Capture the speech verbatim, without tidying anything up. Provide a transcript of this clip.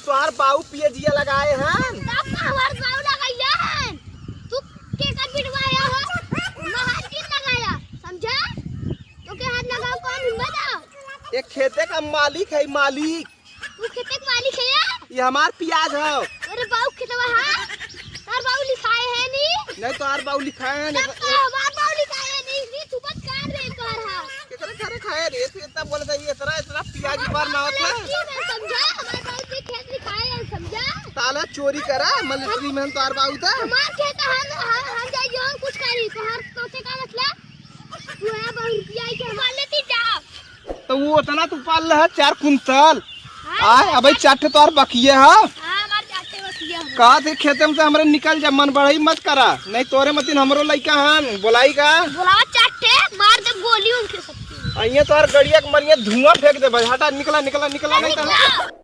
तोहार बाऊ पियजिया लगाए हन। तब का हमार बाऊ लगाइले हन? तू केकर बिटवाया हो? हमार हाथ क्यों लगाया? समझा? तो के हाथ लगाओ, कौन हिम्मत आओ? एक खेते का मालिक है, मालिक। तू खेते के मालिक है या? ये हमार पियाज है। अरे बाऊ खेतवा है? तार बाऊ लिखाए है नी? नहीं, तोहार बाऊ लिखाए है तब नहीं। का हमार बाऊ लिखाए है नी? नी, तू बस कार रे कर हा। केकरे घरे खाए रे? तू इतना बोलत है, इतना, इतना पियाज बार ना होता। हमार बाऊ की मैं समझा, हमार बाऊ के खेत लिखाए है, समझा? ताला चोरी करा, मलतरी में तोहार बाऊ था। हमार खेत हम, हम, हम जाई जौन कुछ करी, तोहार, तोसे का मतलब? तू है बाऊ रुपया के हमार लेती जा। तो वो उतना तू पाल रहा, चार कुंतल। हाँ, आय, अबे चार ठे तोहार बकिया है। हाँ, हमार चार ठे बकिया है। कहा थे खेते में से हमरे निकल जा, मन बढ़ाई मत करा, नहीं तोरे मतिन हमरो लइका हन, बोलाई का? बोलावा चार ठे, मार दे गोली उनके सबके। अइये तोहार गड़िया के मरिया धुआं फेंक दे भाई, हटा, निकला, निकला, निकला, नहीं तो निकला।